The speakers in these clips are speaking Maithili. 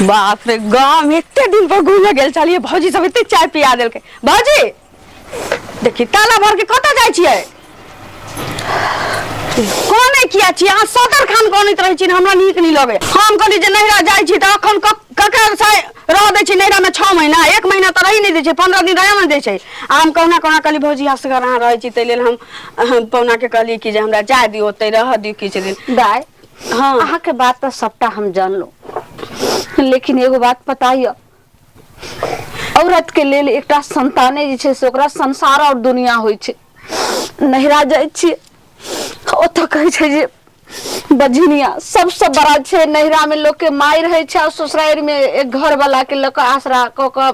बाप रे, गाँव में एते दिन पर घूमे गेल छलियै, भौजी सब एते चाय पिया देलकै। भौजी देखी, ताला भर के कतऽ जाइ छियै? कोने किया छी अहाँ? सदर खान कनैत रहै छी ने, हमरा नीक नहि लगै। हम कहली जे नैहरा जाइ छी तऽ अखन ककर से रह दै छी नैहरामे? 6 महीना, एक महीना तऽ रही नहि दै छै, 15 दिन रहे नहि दै छै। आ हम कहुना कहुना कहली, भौजी, असगर अहाँ रहै छी, ताहि लेल हम पहुनाके कहलियै कि जे हमरा जाय दियौ, ओतहि रहऽ दियौ किछु दिन। दाय। हँ। अहाँके बात तऽ सबटा हम जानलहुँ, लेकिन एगो बात पता यऽ? औरत के लेल एकटा संताने जे छै से ओकरा संसार और दुनिया होइ छै। नैहरा जाइ छियै, ओतऽ कहै छै जे बझनिया सबसँ बड़ा छै। नैहरा में लोक के माय रहै छै आ ससुरारि में एक घर वाला के लऽ कऽ आसरा कऽ कऽ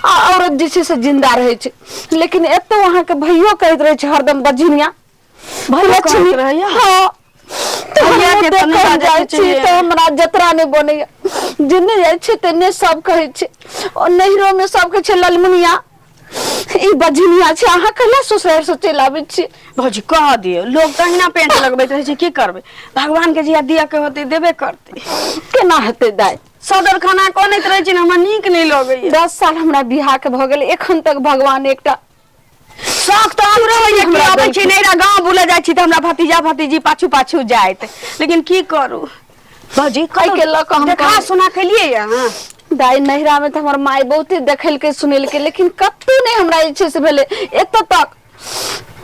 आ औरत जे छै से जिंदा रहै छै। लेकिन एतौ अहाँके भैयो कहैत रहै छै हरदम बझनिया। भैया लक्ष्मी कहैत रहैया? हाँ, तऽ भैया हमहूँ के तऽ नहि देखल बाजैके जाइ छी चाहिए। तऽ हमरा जतरा नहि बनैया। जेने जाइ छै तेने सब कहै छै। ओ नैहरो मे सब कहै छै ललमुनिया, ई बझनिया छै। अहाँ कहिया ससुरारि से चलि आबै छी? भौजी, कह दियौ, लोग तहिना पेंट लगबैत रहै छै। की करबै? भगवान के जहिया दिअ के होतै, देबे करतै। केना हेतै दाइ? सदर खाना कनैत रहै छी ने, हमरा नीक नहि लगैया। 10 साल हमरा बियाह के भऽ गेल, एखन तक भगवान एकटा शौक तऽ हमरो होइए कि हमरा अबै छी देलखिन। नैहरा, गाँव बुलै जाइ छी तऽ हमरा भतीजा भतीजी पाछू पाछू जाइत, लेकिन की करू भौजी? एहिके लऽ कऽ हम देखा सुना केलियै अहाँ? दाइ, नैहरा में तऽ हमर माय बहुते देखेलकै सुनेलकै, लेकिन कतौ नहि हमरा जे छै से भेलै। एतऽ तक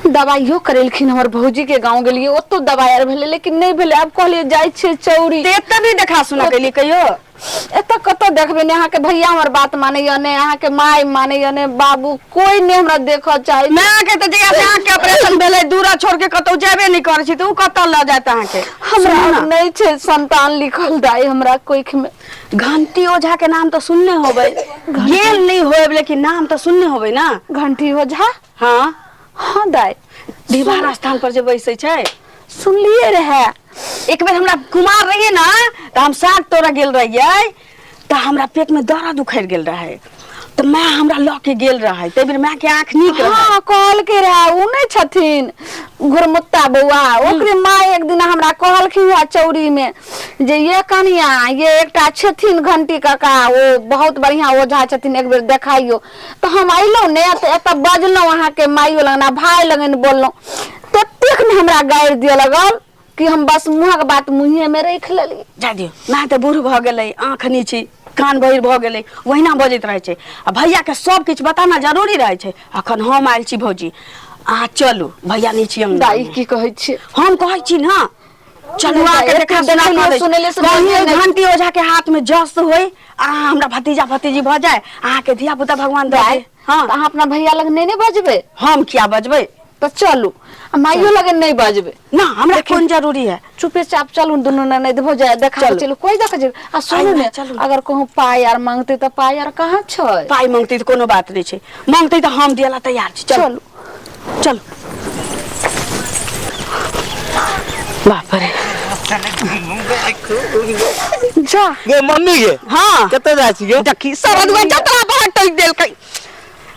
दबाइयो करेलखिन। हमर भौजी के गाँव गेलियै, ओतौ दबाइ आर भेलै, लेकिन नहि भेलै। आब कहलियै जाइ छियै चौरी। तऽ एतऽ नहि देखा सुना केलियै कहियो? एतऽ कतऽ देखबै? ने अहाँके भैया हमर बात मानैया, ने अहाँके माय मानैया, ने बाबू, कोई नहि हमरा देखऽ चाहै। माय के तऽ जहिया से आँख के ऑपरेशन भेलै, दूरा छोड़ के कतौ जेबे नहि करै छी, तऽ उ कतऽ लऽ जायत अहाँके? हमरा सुनू ने। नहि छै संतान लिखल दाइ हमरा कोखि में। घंटी ओझा के नाम तऽ सुनने होबै, गेल नहि होब, लेकिन नाम तऽ सुनने होबै ना? घंटी ओझा? हाँ। हाँ दाइ। दीवार स्थान पर जे बैसै छै। सुनलियै रहे। एक बेर हमरा कुमार रहियै ने, तऽ हम साग तोड़ऽ गेल रहियै, तऽ हमरा पेट में दर्द उखड़ि गेल रहै, तऽ माय हमरा लऽ के गेल रहै। ताहि बेर माय के आँख नीक रहै। हाँ, कहलकै रहे। ओ नहि छथिन घुरमुत्ता बौआ, ओकरे माय एक दिन हमरा कहलखिन है चौरी में जे ये कनिया, ये एकटा छथिन घंटी काका, ओ बहुत बढ़िया ओझा छथिन, एक बेर देखाइयो। तऽ हम अयलहुँ ने, तऽ एतऽ बजलहुँ अहाँके माइयो लगन आ भाय लगन बोललहुँ, ततेक ने हमरा गारि दिअ लगल कि हम बस मुँहक बात मुँहे में राखि लेलियै। जा दियौ, माय तऽ बूढ़ भऽ गेलै, आँख नहि छै, कान बहिर भऽ गेलै, ओहिना बजैत रहै छै। आ भैयाके सब किछु बताना जरूरी रहै छै। अखन हम आयल छी भौजी, अहाँ चलू, भैया नहि छी अंगना दाइ, मे। की कहै छियै? हम कहै छी ने, चलू, नहि, आके एते देखा सुना देखलियै, कऽ दै छी। सुनेलियै से कहीं बढ़िआँ ओहि नहि। घंटी ओझा के हाथ में जस होय, अहाँ हमरा भतीजा भतीजी भऽ जाय, अहाँके धिया पुता भगवान दऽ दाइ, दे। हाँ। तऽ अहाँ अपना भैया लग नहि ने बजबै? हम किया बजबै? तऽ चलू, आ माइयो लग नहि बजबै। ना, हमरा कोन जरूरी है? चुपे चाप चलू, दुनू ननैद भऽ जाय, देखा चलू। चलू, कोई देख जेबै। आ सुनू आइ ने, चलू। अगर कहूँ पाइ आर मांगतै तऽ पाइ आर कहाँ छै? पाइ मांगतै तऽ कोनो बात नहि छै, मांगतै तऽ हम दिअ ला तैयार छी। चलू। चलू। चलू। बाप रे। जा। गे मम्मी गे। हाँ। कतऽ जाइ छी गे? देखी, सरदुआ जतरा पर टोकि देलकै।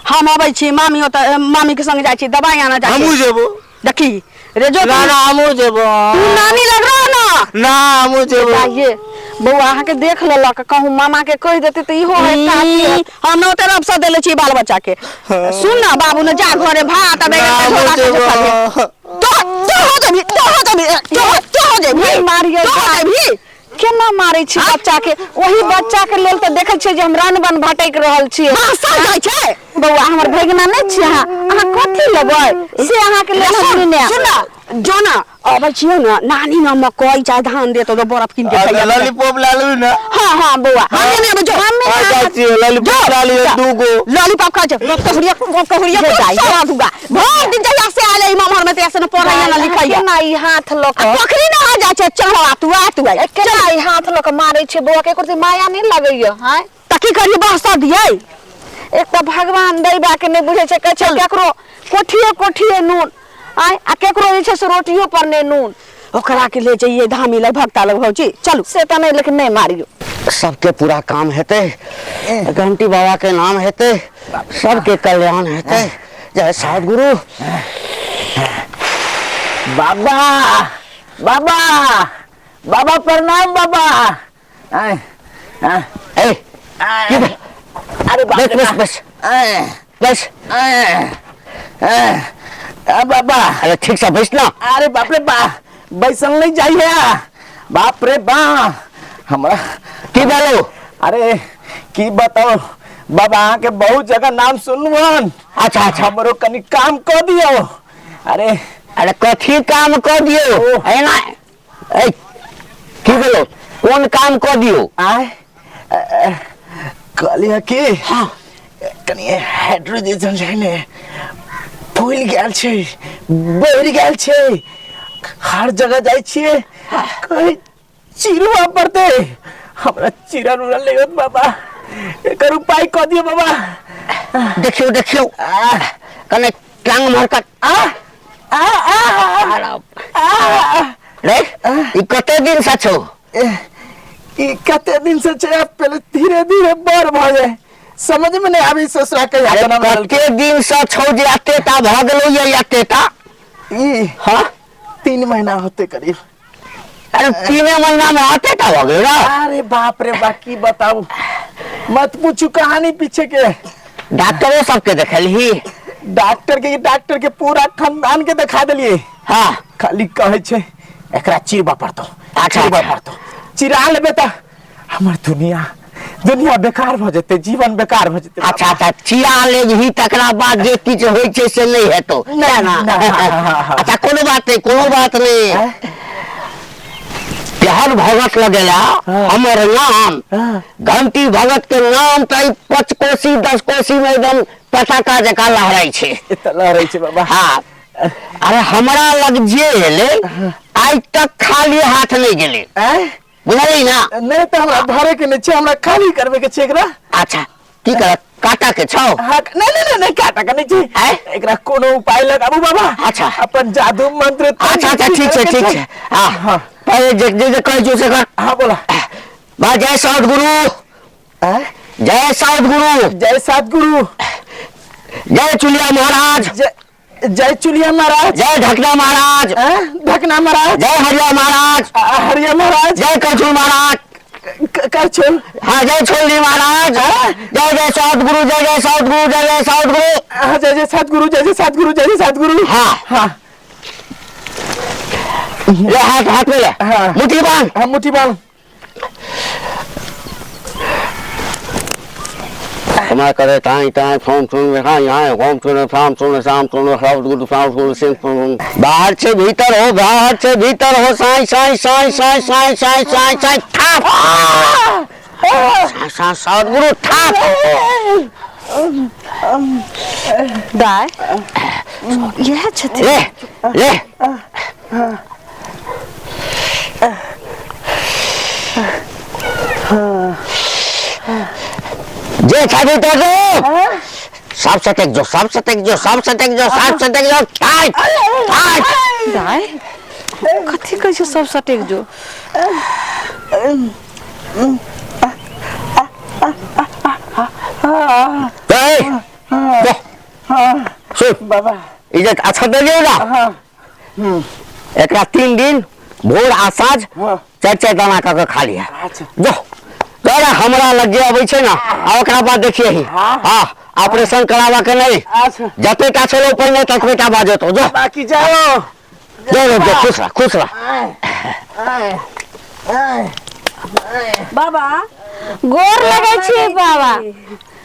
हम अबै छी मामी ओतऽ, मामी के संग जाइ छी, दवाइ आनऽ जाइ हमहूँ छी। जेबो। देखी रे, जो। ना ना, हमहूँ जेबो। तू नानी लग रहा ना। ना, हमहूँ जेबो। ये बौआ अहाँके देख लेलक, कहूँ मामा के कहि देतै तऽ इहो एकटा अथी हैत। हम न ओते रबसँ देले छी बाल बच्चा के। सुन ना बाबू ने, जा घरे, भात आ ना, बैगन के हमहूँ झोरा के जेबो। खा ले। तो तो हो जेबी, तो हो जेबी, तो तो हो जेबी। नहि मारियै। तो हो जेबी। केना मारै छी बच्चा के? वही बच्चा के लेल तऽ देखै छियै जे हम रन बन भटकि रहल छियै। बासल जाइ छै। बौआ, हमर भगिना नहि छियै अहाँ? अहाँ कथी लेबै से अहाँके लेल हम लेने सुन ना, जो ना, अबै छियौ ने, नानी ने मकई चाहे धान देतो तऽ बर्फ कीन के अच्छा, खइया। लॉलीपॉप ला लेबी ने? हाँ हाँ बौआ। हम नहि अबै, जो। आ जाइ छियै, लॉलीपॉप ला लिअ दूगो। लॉलीपॉप खाइ छै कहुरिया कहुरिया। जे जाइ। सारा दुगा भर दिन जहिया से आले ई ममहर में, तहिया से न पढ़ैया न लिखैया। केना ई हाथ लऽ आ कऽ पोखरी न आ जाइ छै, चढ़वा तू आ तू आ। केना ई हाथ लऽ कऽ मारै छै बौआ के? एको माया नहि लगैया हाय। तऽ की करियै, बहसा दियै? एक तऽ भगवान दैबा के नहि बुझै छै। कहै छै केकरो कोठिए कोठिए नून आय, आ केकरो जे छै से रोटियो पर नहि नून। ओकरा के ले जइए धामी लग, भक्ता लग। भौजी, चलू। से तऽ नहि, लेकिन नहि मारियौ। सबके पूरा काम हेतै, घंटी बाबा के नाम हेतै, सबके कल्याण हेतै। जय सदगुरु। बाबा, बाबा, बाबा, प्रणाम बाबा। आय, आय। ए की भेल? अरे बाप बैस रे बैस बाप। बैस आय, बैस। आय, आय, आ बाबा। अरे ठीक से बैस ना। अरे बाप रे बा, बैसल नहीं जाइए। बाप रे बा, हमरा की भेलो? अरे की बताओ बाबा, अहाँ के बहुत जगह नाम सुनवन। अच्छा अच्छा। हमरो कनी काम कर दियो। अरे अरे कथी काम कर दियो? ओ। एना ए की भेलो, कोन काम कर दियो? आय कहलियै कि हाँ। कनी हाइड्रोजन छै ने, फूलि गेल छै, बढ़ि गेल छै, हर जगह जाइ छियै कहै चिड़ुआ पड़तै। हमरा चिड़ल उड़ल नहि होत बाबा, एकर उपाय कऽ दियौ बाबा। देखियो देखियो, कने टांग मरकट। आ आ आ आ रे ई कते दिन से छौ? ई कते दिन से छै, आब पहिले धीरे धीरे बड़ भऽ जाय, समझ में नहीं आबी ससुरा के। अरे यातना मिलल। कते दिन से छौ जे एते टा भऽ गेलौ ये एते टा? ई हाँ 3 महीना होते करीब। अरे 3 महीना में एते टा भऽ गेलौ ना? अरे बाप रे बा, की बताऊ, मत पूछू कहानी पीछे के। डॉक्टरो सबके देखलही? डॉक्टर के पूरा खानदान के दिखा देलिए। हाँ। खाली कहे छै एकरा चिरबा पड़तो। अच्छा, चिरबा अच्छा। पड़तो, चिरा लेबे त हमर दुनिया दुनिया बेकार भ जेते, जीवन बेकार भ जेते। अच्छा अच्छा, चिरा लेबही तकरा बाद जे किछु होइ छै से नहि हेतौ। नहि, ना? नहि, हाँ, हाँ, हाँ। अच्छा कोनो बात नहीं, कोनो बात नहीं। आँय? तेहन भगत लगेला हमर नाम हाँ। घंटी भगत के नाम तऽ ई 5 कोसी 10 कोसी में एकदम पताका जकाँ लहराइ छै। एतऽ लहरै छै बाबा। हाँ। अरे हमरा लग जे एलै आइ तक खाली हाथ नहीं गेलै। आँय? बुझलियै ना? नहि तऽ हमरा भरे के नहि छै, हमरा खाली करबे के छै एकरा। अच्छा की कर, काटा के छौ? हाँ, नहीं नहीं नहीं नहीं, काटा के नहीं छै। आँय? एकरा कोनो उपाय लगाबू बाबा। अच्छा। अपन जादू मंत्र अच्छा अच्छा ठीक छै ठीक छै। हाँ हाँ। पहिले जे जे जे कहै छियौ से कर। हाँ बोला। बा जय सदगुरु। आँय? जय सदगुरु। जय सदगुरु। जय चुलिया महाराज। जय जय चुलिया महाराज। जय ढकना महाराज। आँय? ढकना महाराज। जय हरिया महाराज। हरिया महाराज। जय करछुल महाराज। करछुल। हाँ जय छोली महाराज। जय जय सदगुरु, जय जय सदगुरु, जय जय सदगुरु। हाँ, जय जय सदगुरु, जय जय सदगुरु, जय जय सदगुरु। हाँ। हाँ। ले हाथ हाथ में ले। हाँ। मुट्ठी बांध। हाँ मुट्ठी बांध। हमारा करे ताई ताई फोन सुन हाँ यहाँ होम सुन शाम सुन शाम सुन सदगुरु सदगुरु सिंह सुन। बाहर से भीतर हो, बाहर से भीतर हो, साई साई साई साई साई साई साई साई थाप। साई साई सदगुरु थाप। दाय इएह छथिन। ले ले जे छाती तो जो सब सटक जो, सब सटक जो, सब सटक जो, सब सटक जो, टाइट टाइट। दाय कथी कहै छै सब सटक जो? सुन बाबा। इज्जत अच्छा दे दियौ ना। हाँ। एकरा 3 दिन भोर आ साँझ हाँ। 4 4 दाना कऽ के खा लिहा। अच्छा। जो तोरा हमरा लग जे अबै छै ना, आ ओकरा बाद देखिए ही। हाँ। हाँ ऑपरेशन कराबा के नहीं, अच्छा। जते टा छलो पहिने ततबे टा बाजतो। जो बाकी जाओ। जो जो जो, खुश रह खुश रह। बाबा गोर लगै छी बाबा।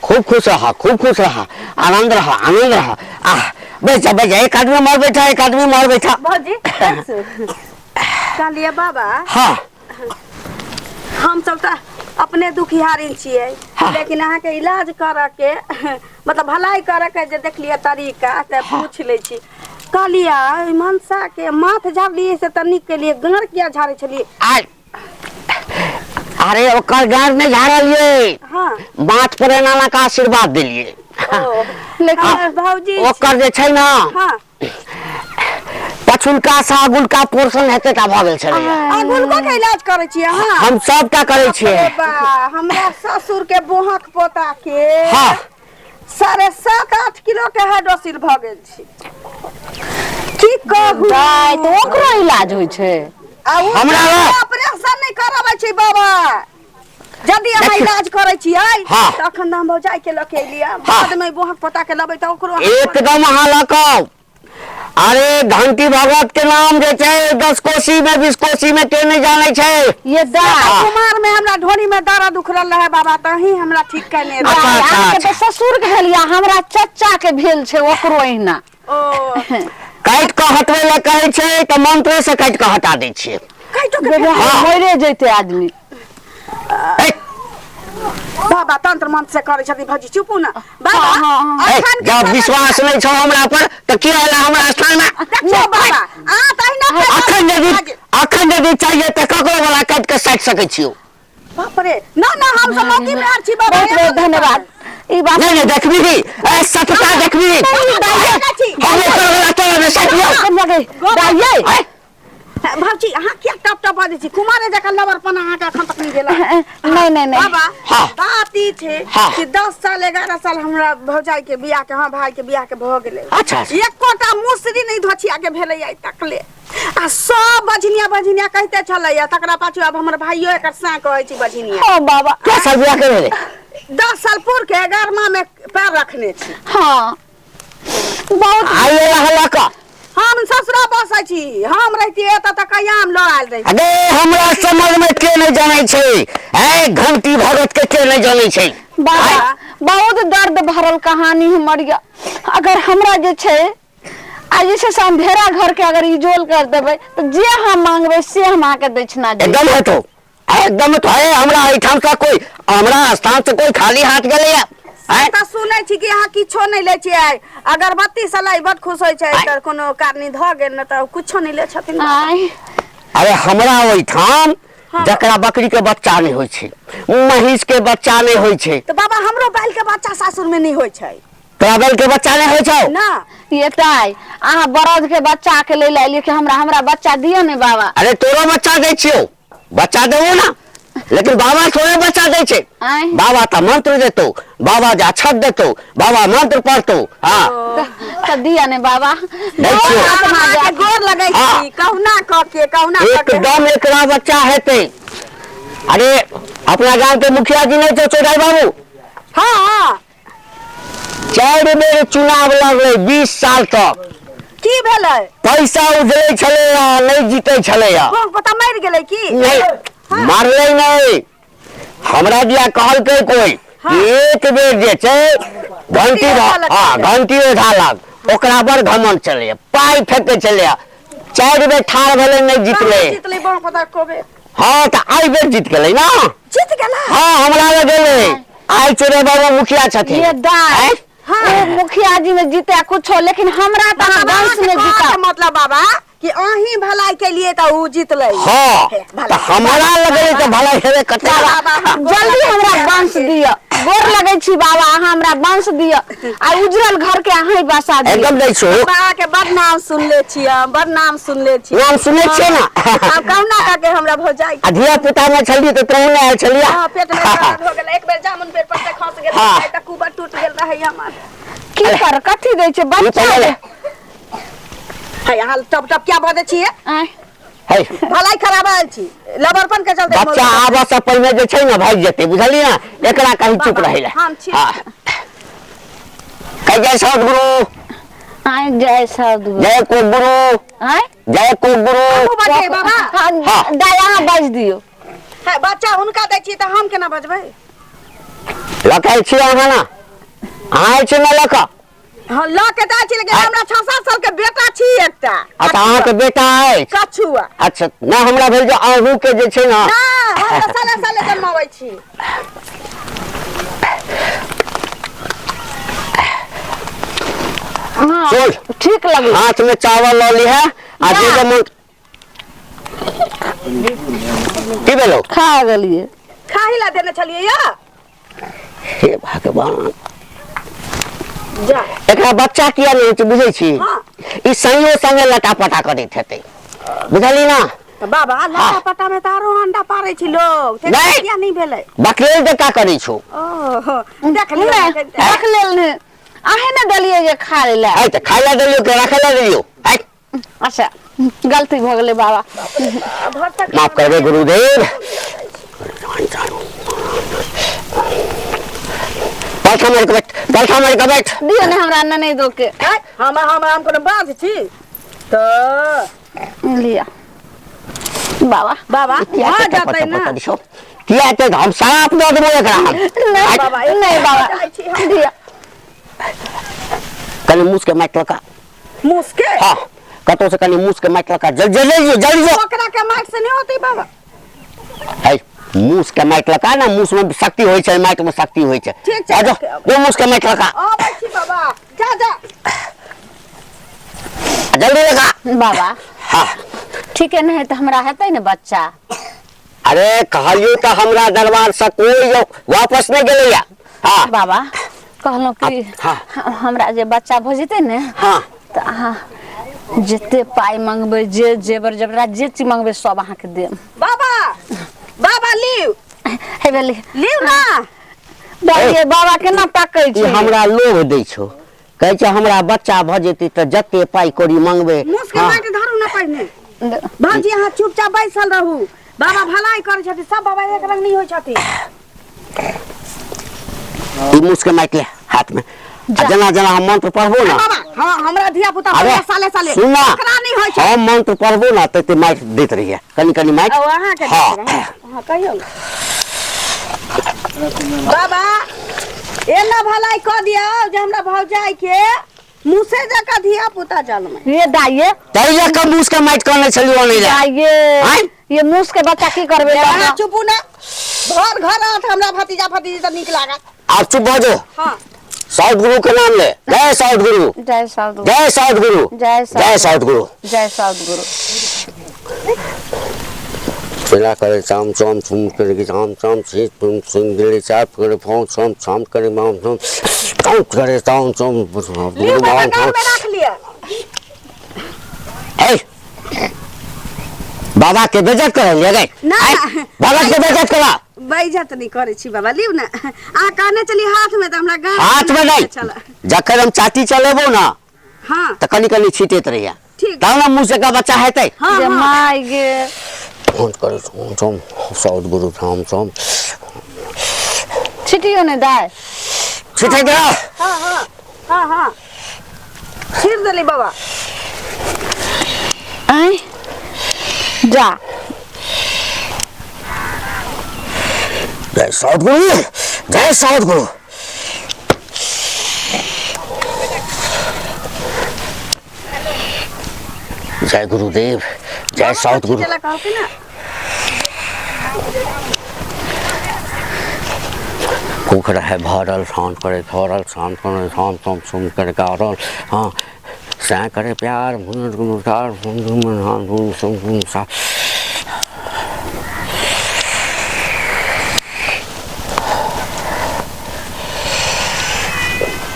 खूब खुश रहा, खूब खुश रहा, आनंद रहा, आनंद रहा। आह बैठ जा बैठ जा, एक आदमी मार बैठा, एक आदमी मार बैठा। भौजी कहलिए बाबा। हाँ। हम सब तऽ अपने दुखिहारिन छियै। हाँ। लेकिन अहाँके इलाज करऽ के मतलब भलाई करऽ के जे देखलियै तरीका तऽ पूछ लै छी। कहलियै मनसा के माथ झाड़लियै से तऽ नीक केलियै, गाँड़ किया झाड़ै छलियै? अरे ओकर गाँड़ नहि झाड़लियै। हाँ। माथ पर एना एना के आशीर्वाद देलियै। लेकिन भौजी ओकर जे छै ना। हाँ। पछुलका से अगुलका पोर्शन हेतै टा भऽ गेल छलैया। अगुलको के इलाज करै छियै अहाँ? हम सबटा करै छियै। बा, हमरा ससुर के बोहक पोता के हाँ। 7.5-8 किलो के हाइड्रोसिल भऽ गेल छै। की कहू? दाय तऽ ओकरो इलाज होइ छै? आ उ हमरा ऑपरेशन नहि कराबै छै बाबा। यदि अहाँ इलाज करै छियै हाँ। तऽ अखन हम भौजाई के लऽ के एलियै। हाँ। बाद में बोहक पता के लेबै तऽ ओकरो अहाँ एकदम अहाँ लऽ कऽ आउ। अरे घंटी भगत के नाम जे छै 10 कोसी में 20 कोसी में के नहीं जाने छै। ये दाइ। कुमार में हमरा ढोरी में दर्द उखड़ल रहे बाबा, तही हमरा ठीक केने रहे। अच्छा, अच्छा, अहाँके तऽ अच्छा। ससुर के भेल या हमरा चचा के भेल छै ओकरो अहिना। ओ काटि कऽ हटबै लए कहै छै तऽ मंत्रे से काटि कऽ हटा दै छियै। काटो के हाँ। मरे जैते आदमी। ए, बाबा तंत्र मंत्र से करै छथिन भौजी, चुपू ना बाबा। हाँ, हाँ, हाँ। ए, अखन के जब समय- विश्वास नहीं छौ हमरा पर तऽ किया एला हमरा स्थान में? देखियौ बाबा, अहाँ तऽ अहिना अखन यदि, अखन यदि चाहिए तऽ ककरो वाला काटि कऽ साटि सकै छियौ। बाप रे, ना ना, हम सब मौगी में छी बाबा। बहुत बहुत धन्यवाद ई बात। नहीं नहीं, देखबी ही ए सतता देखबी। हम ओकर वाला तोरा में साटि लियौ। दाइये। ए, भौजी अहाँ किया टप टप बजै छी? कुमारे जकाँ लबरपना अहाँके अखन तक नहि गेला। नहीं नहीं नहीं। बाबा, हाँ। बात ई छै हाँ। कि 10 साल 11 साल हमरा भौजाई के बियाह के, हाँ भाई के बियाह के भऽ गेलै। अच्छा, अच्छा। एकोटा मुसरी नहि धोछिया के भेलै आइ तकले, आ सब बझनिया बझनिया कहिते छलैया। तकरा पाछू आब हमर भाइयो एकर साँ कहै छी बझनिया। हाँ बाबा। क्या साल बियाह के भेलै? 10 साल पूर के 11 में पैर रखने छी। हाँ बहुत। आइ एला हला कऽ। हम ससुरा बसै छी, हम रहितियै एतऽ तऽ कहिया हम लऽ आयल रहितियै। अरे हमरा समझ में के नहीं जानै छै, ए घंटी भगत के के नहीं जानै छै। बाबा बहुत दर्द भरल कहानी हमर या। अगर हमरा जे छै आ जे छै से अंधेरा घर के अगर इजोल कर देबै तऽ जे हम मांगबै से हम अहाँके दक्षिणा देब। एकदम हेतौ, एकदम हेतौ। ए हमरा एहिठाम से कोई, हमरा स्थान से कोई खाली हाथ गेलैया? से तऽ सुनै छी कि अहाँ किछो नहि लै छियै, अगरबत्ती सलाई बड खुश होइ छै आँय। तऽ कोनो कारणी धऽ गेल, ने तऽ कुछो नहि लै छथिन बाबा। आँय। अरे हमरा ओहिठाम जकरा बकरी के बच्चा नहीं होइ छै, महींस के बच्चा नहीं होइ छै। तऽ बाबा हमरो बैल के बच्चा सासुर में नहि होइ छै। तोरा बैल के बच्चा नहीं होइ छौ? ना। ये ताई अहाँ बरद के बच्चा के लै लए एलियै कि हमरा हमरा बच्चा दिअ ने बाबा। अरे तोरो बच्चा दै छियौ, बच्चा देबो ना, लेकिन बाबा थोड़े बच्चा दै छै। आँय। बाबा तऽ मंत्र देतौ, बाबा जे अक्षत देतौ, बाबा मंत्र पढ़तौ। हाँ तऽ दिअ ने बाबा। दै छियौ। हम अहाँके गोर लगै छी। हाँ। कहुना कऽ के, कहुना कऽ के। एकदम एकरा बच्चा हेतै। अरे अपना गांव के मुखिया जी नहीं छौ चौधरी बाबू? हाँ हाँ। 4 बेर चुनाव लड़लै 20 साल तक। की भेलै? पैसा उजलै छलैया, नहीं जीतै छलैया। बोंग पता मरि गेलै की? नहीं मारलै नहीं, हमरा दिया कहलकै कोई कि एक बेर जे छै घंटी ओझा लग। हाँ घंटी ओझा लग, ओकरा बड़ घमंड छलैया, पाइ फेकै छलैया। 4 बेर ठाढ़ भेलै, नहीं जीतलै। कहाँ जीतलै बोंग पता को बेर? हाँ तऽ एहि बेर जीत गेलै ना। जीत गेला? हाँ हमरा लग गेलै। आइ चोरे बाबू मुखिया छथिन। ये दाइ। आँय? हाँ। मुखिया जी में जीते कुछो, लेकिन हमरा तऽ अहाँ बाबा, वंश में अहाँके जीता। कहऽके मतलब बाबा कि अहीं भलाई के लिए तऽ उ जीतलै। हाँ हे, भलाई। तऽ हमरा लगलै तऽ भलाई हेबे करतै। बाबा, हम गोर जल्दी लगै हमरा छी वंश अहाँके। दिअ, गोर लगै छी बाबा, अहाँ हमरा वंश दिअ आ उजरल घर के अहीं बसा दिअ। एकदम दै छौ। बाबा के बड़ नाम सुनले छी हम, बड़ नाम सुनले छी। नाम सुनले छियै ना? आब कहुना कऽ के हमरा भौजाई। आ धिया पुता में छलियै तऽ तोहूँ नहि आयल छलियै। हाँ, पेट में दर्द हो गेल, एक बेर जामुन पेड़ पर से खस गेल हाँ। रहै तऽ कुबर टूट गेल रहै हमर। की कर कथी दै छै ई बच्चा? पहिले है अहाँ टप टप क्या बजै छियै? आँय। है भलाई खराब आयल छी लबरपन के चलते। बच्चा आबऽ से पहिने जे छै ने भागि जेतै, बुझलियै ने? एकरा कही चुप रहै लए। हम छी। हाँ कहि जय सदगुरु। आँय जय सदगुरु। जय को गुरु। आँय जय को गुरु। हमहूँ बजबै बाबा। हाँ, हाँ। दाइ अहाँ बाजि दियौ। है बच्चा हुनका दै छी तऽ हम केना बजबै? लऽ कऽ आयल छियै अहाँ ने? अहाँ आयल छियै ने लऽ कऽ? हाँ लऽ के तऽ आयल छी, लेकिन आँय। हमरा 6-7 साल के बेटा छी एकटा। अच्छा अहाँके बेटा अछि? कछुआ। अच्छा नहि हमरा भेल जे अहूँके जे छै ने। ना, हम तऽ साले साले जन्माबै छी। हाँ चल। ठीक लगलै। हाथ में चावल लऽ लिहे आ जे जे मन की भेलौ? खा गेलियै। खाही ला देने छलियै या। हे भगवान, जा। एकरा बच्चा किया नहि होइ छै बुझै छी? हाँ। ई संगे संगे लटा पटा करैत हेतै, बुझली ना? तऽ बाबा लटा पटा में तऽ आरो अंडा पारै छी लोग, तेना नहि। किया नहि भेलै? बकलेल जकाँ करै छौ। ओहो देख लियौ। नहि देख लेल ने, अहीं ने देलियै जे खा लै। आइ तऽ खाय लए देलियौ कि राखै लए देलियौ? आइ अच्छा गलती भऽ गेलै बाबा, माफ करबै गुरुदेव। पलथा मारि के बैठ, पलथा मारि के बैठ। दियौ ने हमरा ननैदो के। हम हम हम कोनो बाँझ छी तऽ। लिअ बाबा। बाबा किया भऽ एते जेतै पता ने। दिशो? किया एते हम साफ दऽ देबो एकरा हम। नहीं बाबा, नहीं बाबा, जाइ छी हम। दिअ। कनि मूस के माटि लका। मुसके? हाँ, कतौ से कनि मूस के माटि लका, जल्दी जल्दी जो, जल्दी जो। ओकरा के माटि से नहि होतै बाबा। है मूस के माटि लका ने, मूस में शक्ति होइ छै, माटि में शक्ति होइ छै। ठीक छै, आ जो, रख। जो मूस के माटि लका। अबै छी बाबा, जा जा। जल्दी लगा। बाबा। हाँ। ठीके नहि तऽ हमरा हेतै ने बच्चा? अरे कहलियौ तऽ हमरा दरबार से कोई वापस नहि गेलैया। हाँ। बाबा कहलहुँ कि हाँ। हमरा जे बच्चा भऽ जेतै ने, हाँ, तऽ अहाँ जते पाइ मंगबै, जे जेवर जेवरा जे चीज मंगबै सब अहाँके देब। बाबा, बाबा लिउ। हे भेलै। लिउ ना। दाइये बाबा केना ताकै ई छै। हमरा लोभ दै छौ, कहै छै हमरा बच्चा भऽ जेतै तऽ जते पाइ कौड़ी मंगबै। मुसके हाँ। माटि धरू ने पहिने। भाजी अहाँ चुपचाप बैसल रहू, बाबा भलाई करै छथिन, सब बाबा एक रंग नहि होइ छथिन। ई मुसके माटि ले हाथ में, आ जेना जेना हम मंत्र पढ़बो ना। बाबा, हाँ, हमरा धिया पुता अरे होइया साले साले। सुन ना, ओकरा नहि होइ छै। हम मंत्र पढ़बो ना तते माटि दैत रहिए, कनि कनि माटि। ओ अहाँके हाँ। दैत रहै। हाँ, कहियौ ने। बाबा एना भलाई कऽ दियौ जे हमरा भौजाई के मुसे जकाँ धिया पुता जन्मै। ये दाइये। तैया कम मूस के माटि कहने छलियौ अनै लए। दाइये। आँय? ये मूस के बच्चा की करबै अहाँ बाबा? चुपू ना, घर घर आत हमरा भतीजा भतीजी तऽ नीक लागत। आब चुप भऽ जो। हाँ। साउथ गुरु के नाम ले। जय साउथ गुरु। जय साउथ गुरु। जय साउथ गुरु। जय साउथ। जय साउथ गुरु। जय साउथ गुरु। पहला करे चाम चाम चुम करे चाम चाम छी चुम चुम करे चाप करे फों चाम चाम करे माम चाम चाम करे चाम चाम लिउ बाबा, गाँव में राख लिअ। ए बाबा के बेइज्जत करे ले गए। ना। बाबा के बेइज्जत करा। बेइज्जत नहीं करे छी बाबा, लिउ ना। अहाँ कहने चली हाथ में तऽ हमरा गाँव हाथ में नहीं, चल। जखन हम चाटी चलेबो ना, हाँ, तऽ कनि कनि छीटैत रहिया। ठीक। तब ने मुँह से का बच्चा हेतै। हाँ, जे हाँ। माय गे। फोन करे सोम सोम साउथ गुरु राम सोम। छिटियो ने दाय। छिटै दे। हाँ हाँ हाँ हाँ, छीट देली बाबा। आँय जा। जय साउथ गुरु, जय साउथ गुरु। जय गुरुदेव, जय साउथ गुरु। चला कहू ना। भूख रहे भरल शांत करे भरल शांत करे शांत शांत सुन करे गारल। हाँ सै करे प्यार सा।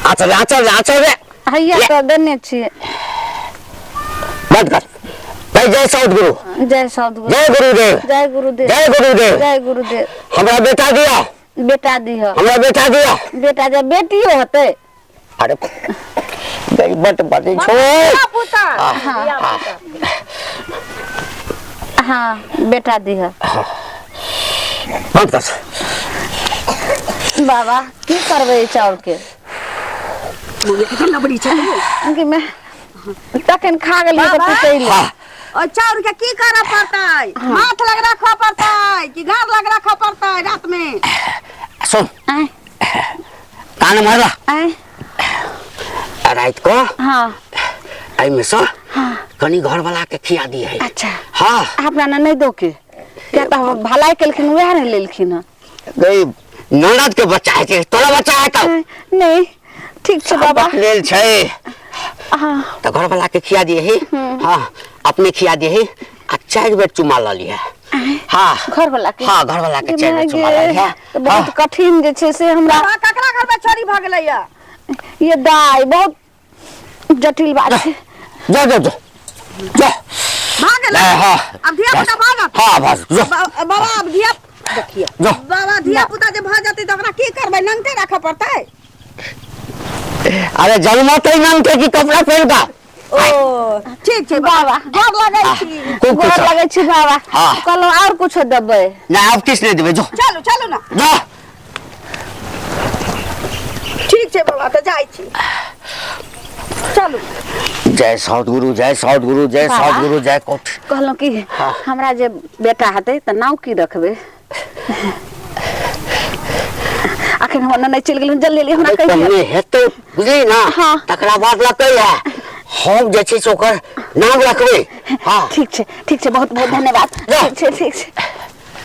आचल आचल आचल रे। हैया तऽ देने छियै। बंद कर। जय जय साउथ गुरु। जय साउथ गुरु। जय गुरुदेव। जय गुरुदेव। जय गुरुदेव। जय गुरुदेव। हमरा बेटा दिया। बेटा दिह। हमरा बेटा दिया। बेटा जे बेटियो होतै। अरे गई बट बटे छो। धिया पुता। धिया पुता। हाँ बेटा दिह। बंद कर। बाबा की करबै ई चाउर के? लबड़ी छै। कि मैं तखन खा गेलियै तऽ बाबा। पिटैले। हाँ। और चाउर के की करऽ पड़तै? हाथ लग रखऽ पड़तै कि घर लग रखऽ पड़तै रात में? सुन। आँय। कान मारला। आँय। रात को हाँ। एहिमे से कनी घरवाला के खिया दिए है। अच्छा। हाँ। अपना ने नहि दो के, किया तऽ भलाई केलखिन वएह ने लेलखिन हँ। गई ननद के बच्चा है के तोरा बच्चा है तो? नहीं ठीक छै बाबा। लेल छै। हाँ। तो घरवाला के खिया दिए है। हाँ अपने खिया दिए है आ 4 बेर चुमा ल लिया। हाँ। घरवाला के? हाँ घरवाला के 4 बेर चुमा ल लिया। तऽ बहुत कठिन जे छै से हमरा। बाबा ककरा घर में चोरी भऽ गेलैया? ये दाइ बहुत जटिल बात छै। जा जा जा जा। भऽ गेलै? हाँ। अब धिया पुता भऽ गेल? हाँ भऽ गेल। बाबा अब धिया देखिए। जो। बाबा धिया पुता जे भऽ जेतै तऽ ओकरा की करबै? नंगटे राखऽ पड़तै? अरे जन्मते नंगटे की कपड़ा पहिन का। ओ ठीक छै बाबा। गोर लगै छी। खूब गोर खुश रह। लगै छी बाबा। हाँ। कहलहुँ आओर कुछो देबै? ना अब किछु नहि देबै, जो। चलू चलू ना। जा। छै बाबा, तऽ जाइ छी, चलू। जय सदगुरु, जय सदगुरु, जय बाबा। सदगुरु, जय कोठ। कहलहुँ कि हमरा जे बेटा हेतै तऽ नाव की रखबै? अखन हमर ननैद चलि गेल, जल्दी जल्दी हमरा कहि दिअ। पहिने हेतै, बुझली ना? हाँ। तकरा बाद लकै है, हम जे छै से ओकर नाम रखबै। हाँ, ठीक छै, ठीक छै, बहुत बहुत धन्यवाद। जा। ठीक छै, ठीक छै।